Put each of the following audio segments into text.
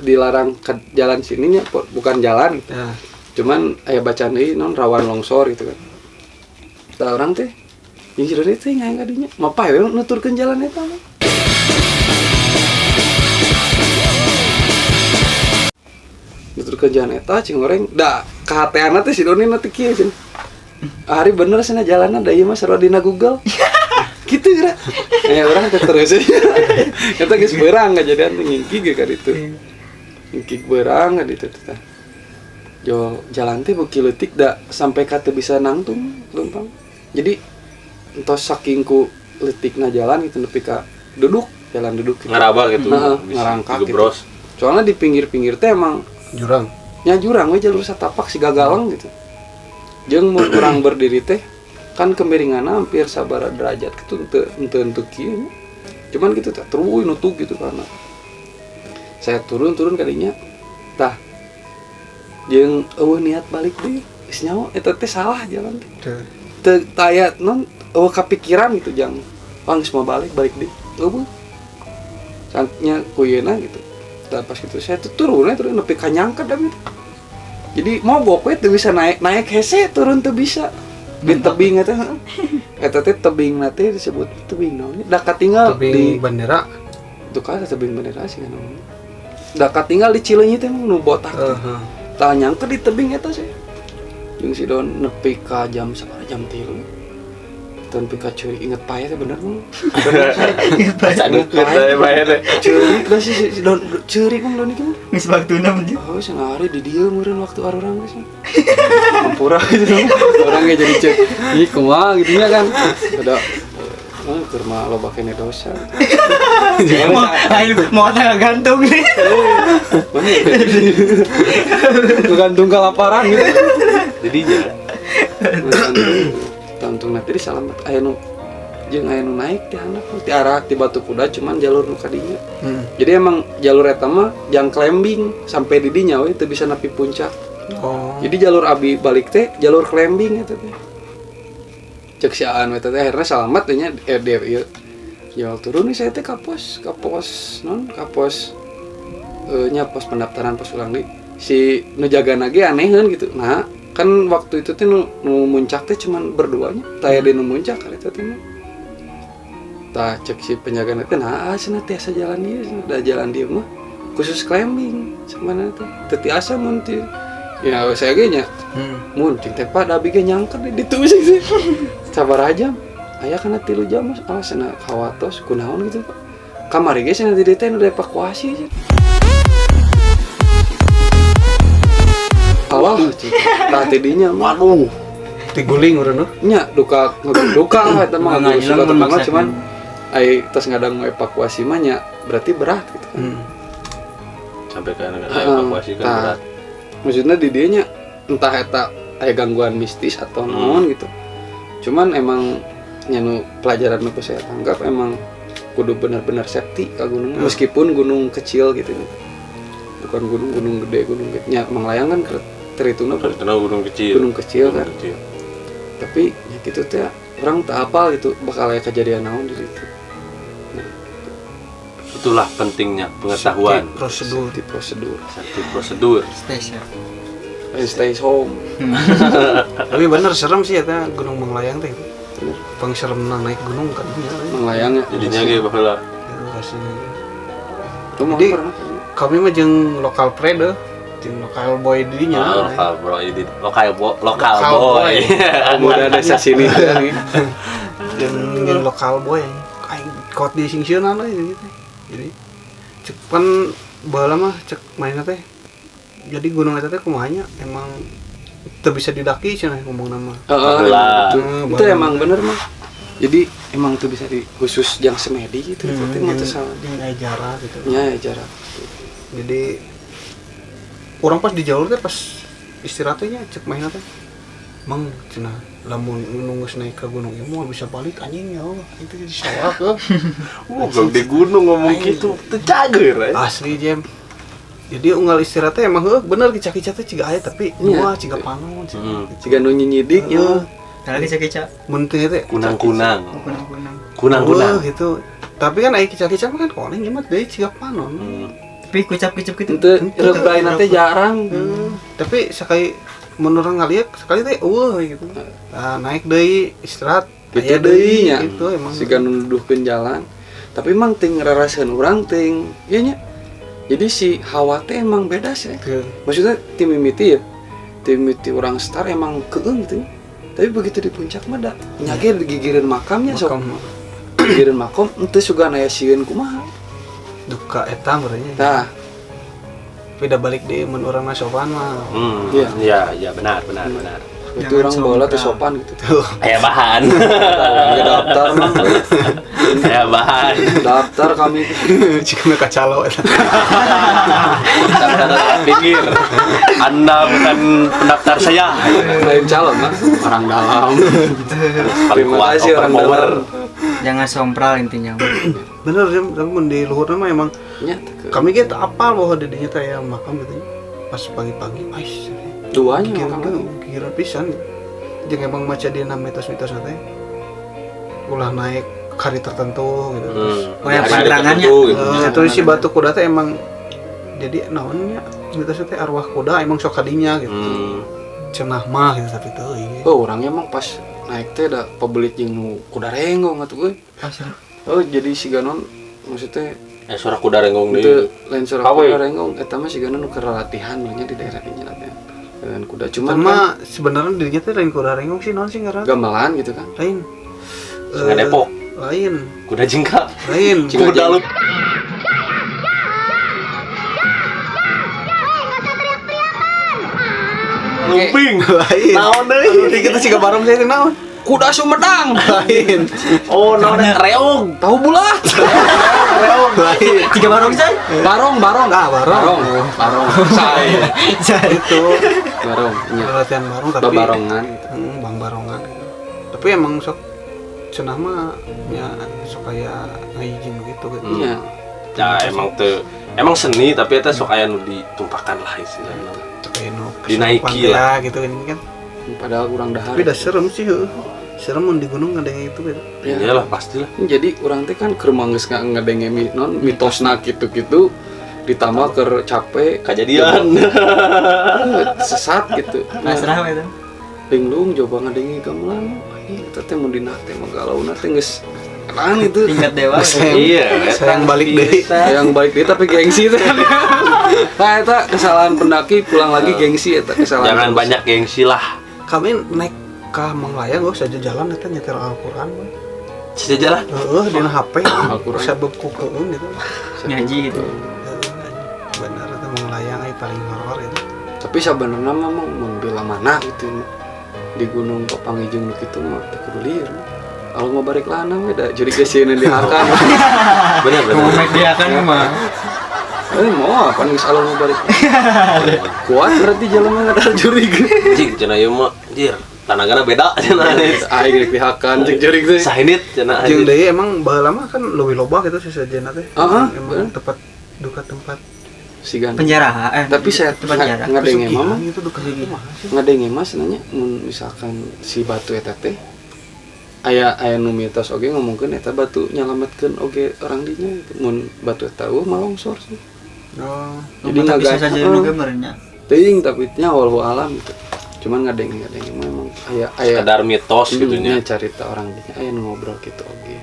Dilarang ke jalan sininya, bukan jalan gitu. Ya. Cuman aya bacaan deui non rawan longsor gitu kan. Tah, urang teh jeung si Doni teh ngayang ka dinya. Mapah we nuturkeun jalan eta mah. Nuturkeun jalan eta cing goreng da kahateanna teh si Doni na teh kieu cenah. Ari bener cenah jalanna, da ieu mah sarua dina Google. Gitu kira. Eh, urang teh terus. Eta geus beurang kejadian teh ngingkig ge ka ditu. Ngingkig beurang ka ditu teh. Jo jalan teh beuki leutik da sampai ka teu bisa nangtung leumpang. Jadi entos saking ku leutikna jalan gitu nepi ka duduk, jalan duduk gitu. Ngarabak gitu. Heeh, Bisa ngarangkak gitu. digebros. Soalnya di pinggir-pinggir teh emang Jurang. Nya jurang we, jalur satapak si gagalang gitu. Jeung mun urang berdiri teh kan kemiringanna hampir sabaraha derajat gitu, henteu henteu henteu kieu nya. Cuman gitu teh terus nutup gitu karena saya turun-turun kadinya tah jeung eueuh niat balik deui, geus nyaho eta teh salah jalan teh. Teu. Teu taya non eueuh kapikiran gitu jang wah geus mau balik balik deui eueuh santnya kuyeuna gitu. Tah, pas gitu saya tuh turun turun nepi ka nyangket dah gitu. Jadi mogok we, teu bisa naik, naik hese, turun teu bisa di tebing eta, heeh. Eta teh tebing teh disebut tebing naon nya? Da katinggal Tebing di bendera. Itu kan tebing bendera sih kan namanya. Da katinggal di Cileunyi teh nu botak teh. Heeh. Tah, nyangket di tebing eta sih. Jeung si Don nepi ka jam sabaraha, jam 3. Nepi ka ceurik, inget pae teh bener mah. Asa deket teh bae teh. Ceurik dah si si Don ceurik mah Don iki mah. Geus waktuna mah. Oh, cenah hari di dieu meureun waktu arurang geus. Hampura gitu. Orang ge jadi cek. Ih, kumaha gitu nya kan. Ada oh, keur mah loba kene dosa. Mau lain mau kata gantung nih. Mana ya? Ngegantung kelaparan gitu. Jadinya Gantung nanti disalamat aya nu jeung aya nu naik ti handap ti arah ti Batu Kuda, cuman jalur nu kadinya. Jadi emang jalur eta mah jang climbing sampai di dinya we, teu bisa nepi puncak. Oh. Jadi jalur abi balik teh jalur climbing eta teh. Cek si Aan eta teh akhirnya salamat teh nya, dia ieu. Jual turun nih saya teh ka pos non ka pos nya pos pendaftaran pos ulang deui. Si nu jaga ge aneheun gitu. Nah, kan waktu itu teh nu muncak teh cuman berduanya. Taya di nu muncak kali itu teh mah. Tah, cek si penjaga teh, nah cenah tiasa jalan ieu cenah, da jalan dieu mah khusus climbing cuman teh teu tiasa mun ti ya saya ge nya. Mun cing teh Pak, da abi ge nyangker di ditu sih. Sabaraha jam? Aya kana 3 jam mas. Ah cenah kawatos kunaon gitu Pak. Kamari ge cenah di dieu teh nu dievakuasi cenah. Alah, cing. Tah ti dinya mah. Waduh. Tiguling urang nu. Nya duka duka lah eta mah, Nggak suka ngilang, tetangga memaksa. Cuman ai tos ngadang evakuasi mah nya berarti berat gitu kan. Sampai ke anak Heeh, evakuasi kan tah. berat. Maksudnya di dieu nya entah eta aya gangguan mistis atau naon gitu. Cuman emang nya nu pelajaran nu ku saya tangkap emang kudu benar-benar safety ke gunung meskipun gunung kecil gitu nya. Bukan gunung gunung gede, gunung gede. Nya Manglayang kan terhitungna Karena gunung kecil. Gunung kecil Gunung kan. kecil. Tapi ya gitu teh orang tak apal gitu bakal aya kejadian naon di situ. Nah, Itulah pentingnya pengetahuan. Safety prosedur. Safety prosedur. Safety prosedur. Stay safe. And stay home. Tapi bener serem sih eta Gunung Manglayang teh. Bener. Pang seremna naik gunung kan nya. Manglayang ya. Jadinya ge baheula. Gitu, aslinya. Tuh mau Jadi- pernah. Kami mah jeung lokal pride, jeung lokal boy dinya. Ah, lokal bro, jadi lokal lokal Lokal boy. boy. Pemuda desa sini nih. Jeung jeung lokal boy aing kot di singsieunan we gitu. Jadi cek pan baheula mah cek mainna teh. Jadi gunung eta teh kumaha nya emang teu bisa didaki cenah ngomongna mah. Heeh, Baheula. itu, Hmm, itu baheula. emang bener mah. Jadi emang tuh bisa di khusus jang semedi gitu, itu teh mah teu salah. Jeung aya jarak gitu. Nya ya jarak. Jadi orang pas di jalur teh pas istirahatnya cek mainna teh. Mang cenah lamun nu geus naik ke gunung ieu moal bisa balik anjing ya Allah. Itu jadi sawah ke. Wah, gak di gunung ngomong gitu, teu cager eh. Asli jem. Jadi unggal istirahatnya emang heuh bener kica-kica teh ciga aya tapi Iya. wah ciga panon ciga. Ciga nu nyinyidik ya. Heeh. Nah, lagi kica-kica. Mun teh teh Kunang-kunang. Kunang-kunang. Kunang-kunang. Wah, gitu. Tapi kan aya kica-kica mah kan koneng ieu mah deui ciga panon. Tapi kucap-kucup gitu. Henteu rebai teh jarang. Tapi sekali menurut ngaliat sekali teh eueuh gitu. Nah, naik deui istirahat Gitu aya deui nya. Gitu emang. Siga nu nuduhkeun jalan. Tapi emang ting raraseun urang ting ieu nya. Jadi si hawa teh emang beda sih. Tuh. Maksudnya tim mimiti ya. Tim mimiti urang star emang keung gitu. Tapi begitu di puncak mah da nyage digigireun makamnya sok. Makam Gigireun makam henteu sugan aya sieun kumaha. duka eta merenya. Tah, Tapi da balik deui mun urang mah sopan mah. Iya. Iya, iya benar, benar, benar. itu orang bola tuh sopan gitu. Tuh. Aya bahan. Nggak daftar mah. Aya bahan. Daftar kami. Jika kacalo eta. Daftar pinggir. Anda bukan pendaftar saya. Lain calon mah orang dalam. Paling Terima kuat, kasih orang overpower. dalam. Jangan sompral intinya. Bener sih, tapi mun di luhurna mah emang Nya teu ke- kami kita apal bahwa di dinya teh aya makam gitu nya. Pas pagi-pagi, ais. Duanya Kira makam. kira pisan. Jeung emang maca dina mitos-mitos teh ulah naik hari tertentu gitu. Terus, Oh, yang Hari-hari pandangannya. tertentu gitu. terus si batu kuda teh emang jadi naonnya mitosnya teh arwah kuda emang sok kadinya gitu. Cenah mah gitu tapi teu ieu. Oh, orangnya emang pas naik teh da pabelit jeung nu kuda renggong atuh euy. Oh, jadi si Ganon maksudnya Suara kuda renggong itu deui. lain suara Awe. kuda renggong eta mah si Ganon nu keur latihan we nya di daerah dinya latihan. Dengan kuda cuman Cuman kan mah sebenarnya dirinya teh lain kuda renggong sih naon sih ngaranna? gamelan gitu kan. Lain. Singa Depok. Lain. Kuda jingka. Lain. Kuda lu. Lumping. Lain. Naon deui? Di kita siga bareng saya teh naon? Kuda Sumedang. Lain. Oh, naon reog. Tahu bulat. Reog lain. Tiga barong say. Barong, barong. Ah, barong. Barong, barong. Saya. Itu Barong, nya. latihan barong tapi Babarongan gitu. Bang barongan gitu. Tapi emang sok cenah mah ya sok kayak ngayijin gitu gitu. Iya. Ya emang teu emang seni tapi eta sok aya nu ditumpakan lah istilahnya. Sok kayak nu Dinaiki kesurupan lah. teh gitu ini kan. Padahal kurang dahar. Tapi dah serem sih heuh. Serem mun di gunung ngadenge itu gitu. Ya. Iyalah pastilah. Jadi urang teh kan keur mah geus ngadenge non mitosna gitu-gitu ditambah keur capek Kejadian. sesat gitu. Pasrah we itu. Linglung coba ngadenge gamelan. Anjing eta teh mun dina teh mah galauna teh geus edan itu. Tingkat dewa. Iya, Sayang balik deui. Yang balik deui tapi gengsi teh. Nah, eta kesalahan pendaki pulang lagi gengsi eta kesalahan. Jangan banyak gengsi lah. Kami naik ke Manglayang gua saja jalan eta nyetel Al-Qur'an. we. Sejalan. Heeh, dina HP. Al-Qur'an. Sabab ku keun gitu. Ngaji gitu. Heeh, bener eta Manglayang ai paling horor itu. Tapi sebenarnya mah mun bila mana gitu di gunung Papangijung nu kitu mah teu kudu lieur. Kalau mau balik lana we da jadi gesieun dihakan. Bener bener. Mau make dia kan mah. Mau apa geus alun mau balik. Kuat berarti jalan mah ngadar jurig. Jing cenah ieu mah, jir. Tanagana beda cenah. Aing rek dihakan cek jurig teh. Sahinit cenah. Jeung deui emang baheula mah kan leuwih loba gitu sesajena teh. Heeh, Emang tempat duka tempat Sigan. Penjara Tapi saya tempat penjara. ngadenge pesugihan mah gitu duka kumaha sih? ngadenge mah cenah mun misalkan si batu eta teh aya aya nu mitos oge ngomongkeun eta batu nyalametkeun oge orang dinya gitu. Mun batu eta eueuh mah longsor sih. Oh, Jadi Jadi tapi ngaga- saja Heeh. nu gambarnya. Teuing tapi nya wallahu alam gitu. Cuman ngadenge ngadenge mah emang aya aya Sekedar mitos gitu nya. nya carita orang dinya aya nu ngobrol gitu oge.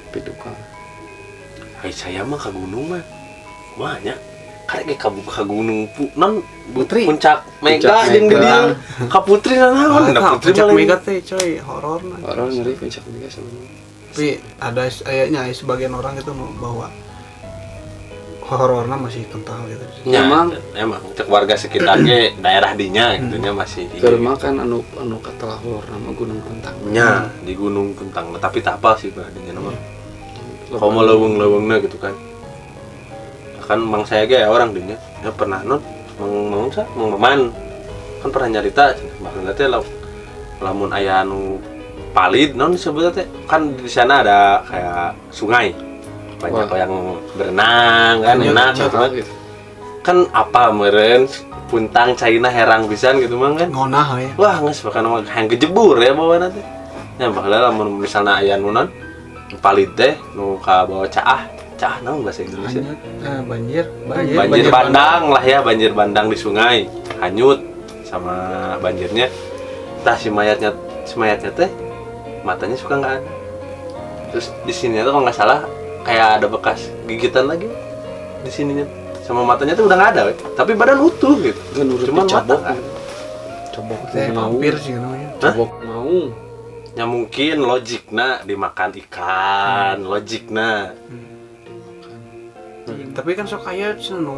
Tapi duka. Hai saya mah ka gunung mah. Banyak. Karek ge ka gunung non Putri. Puncak Mega Puncak jeung di Mega. dieu. Ka Putri naon? Nah, Da Putri puncak mah lain. Mega teh coy, horor nah. Orang ngeri puncak mega sebenarnya. Tapi ada ayatnya sebagian orang itu mau bawa horornya masih kental gitu. Nya, Emang. emang cek warga sekitar ge daerah dinya gitu nya masih Keur mah kan anu anu katelahor nama Gunung Puntang. nya di Gunung Puntang tapi tak apa sih bah dinya nama. Komo leuweung-leuweungna gitu kan. Kan mang saya ge orang dinya ya pernah non mang mang sa mang maman kan pernah nyarita cenah baheula teh lamun aya anu palid non disebutnya teh kan di sana ada kayak sungai banyak Wah. yang berenang kan enak gitu kan. gitu. Kan apa meureun puntang caina herang pisan gitu mang kan. Ngonah ya. Wah geus bahkan mah hayang kejebur ya bawa teh. Nya baheula lamun misalna aya nu non palid teh nu ka bawa caah Cah, naon bahasa Indonesia? Hanyut, banjir, banjir, Banjir bandang lah ya, banjir bandang di sungai. Hanyut sama banjirnya. Tah si mayatnya teh matanya suka nggak ada. Terus di sini tuh kalau nggak salah kayak ada bekas gigitan lagi di sininya, sama matanya tuh udah nggak ada, we. Tapi badan utuh gitu. Kan urut Cuman mata dicabok. nggak ada. Cobok Teh mau. vampir sih namanya. Cobok mau. Ya mungkin logikna dimakan ikan, logikna. Tapi kan sok aya cenah nu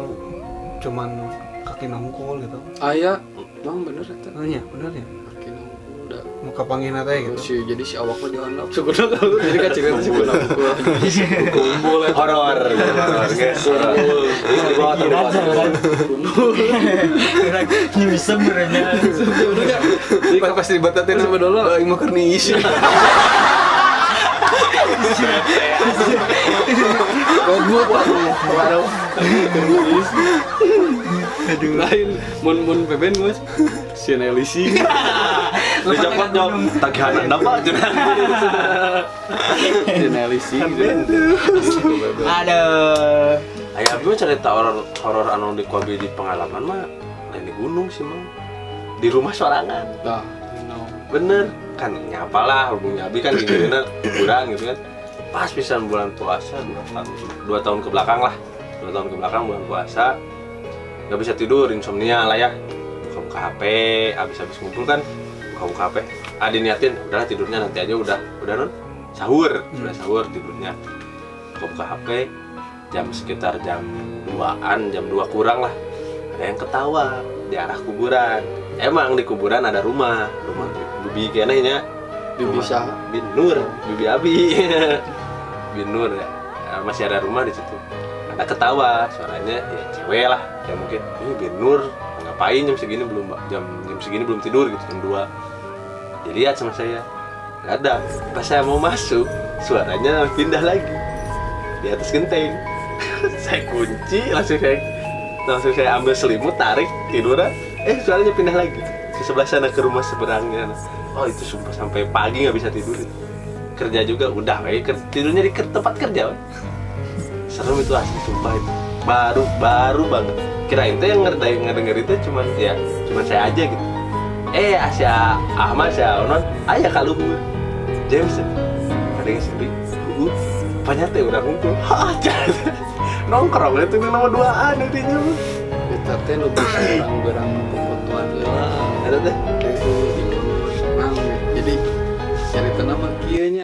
cuman kaki nongkol gitu. Aya, mang bener eta. Oh iya, bener ya. Kaki nongkol udah. Muka panggihna teh gitu. Si, jadi si awaknya dihandap sukuna kalau jadi kan cerita sukuna kumpul eta. Horor, horor, guys. Horor. Di bawah di bawah. Kumpul. Nyusem benernya. Bener gak? Jadi Pas pas dibatatin sama dolo. Aing mah keur niis. Goblok. Waduh. Aduh. Lain mun mun beben geus. Si Nelisi. Dicopot jawab tagihan anda pak cenah. Si Nelisi gitu. Aduh. Aya abi mah cerita horor horor anu di ku abi di pengalaman mah lain di gunung sih mah. Di rumah sorangan. Dah, no. Bener kan nyapa lah hubungnya abi kan gini kuburan gitu kan. Pas pisan bulan puasa 2 tahun ke belakang lah. 2 tahun ke belakang bulan puasa nggak bisa tidur, insomnia lah ya, buka-buka HP habis-habis ngumpul kan, buka-buka HP, ah diniatin udahlah tidurnya nanti aja, udah non sahur, sudah sahur tidurnya, buka-buka HP jam sekitar jam 2an, jam 2 kurang lah, ada yang ketawa di arah kuburan. Emang di kuburan ada rumah rumah bibi kayaknya. Bibi saha? Bin Nur, bibi Abi. Bin Nur ya. Masih ada rumah di situ. Ada ketawa, suaranya ya cewek lah. Ya mungkin ini Bin Nur ngapain jam segini belum jam jam segini belum tidur gitu, jam 2. Dilihat sama saya. Nggak ada. Pas saya mau masuk, suaranya pindah lagi di atas genteng. Saya kunci, langsung saya ambil selimut, tarik tiduran. Eh, suaranya pindah lagi ke sebelah sana, ke rumah seberangnya. Oh, itu sumpah sampai pagi nggak bisa tidur. Kerja juga udah, we. Tidurnya di tempat kerja, we. Serem itu asli, sumpah itu. Baru baru banget. Kirain tuh yang ngerdain ngedenger itu cuman ya cuman saya aja gitu. Eh, Asia Ahmad, Asia Onon, aya kaluhur. James ada yang sendiri. Banyak teh udah ngumpul. Hah, nongkrong itu nama duaan intinya mah. Eta teh nu bisa urang-urang popotoan heula. Ada teh. Itu di Mang, jadi cerita nama kieu nya.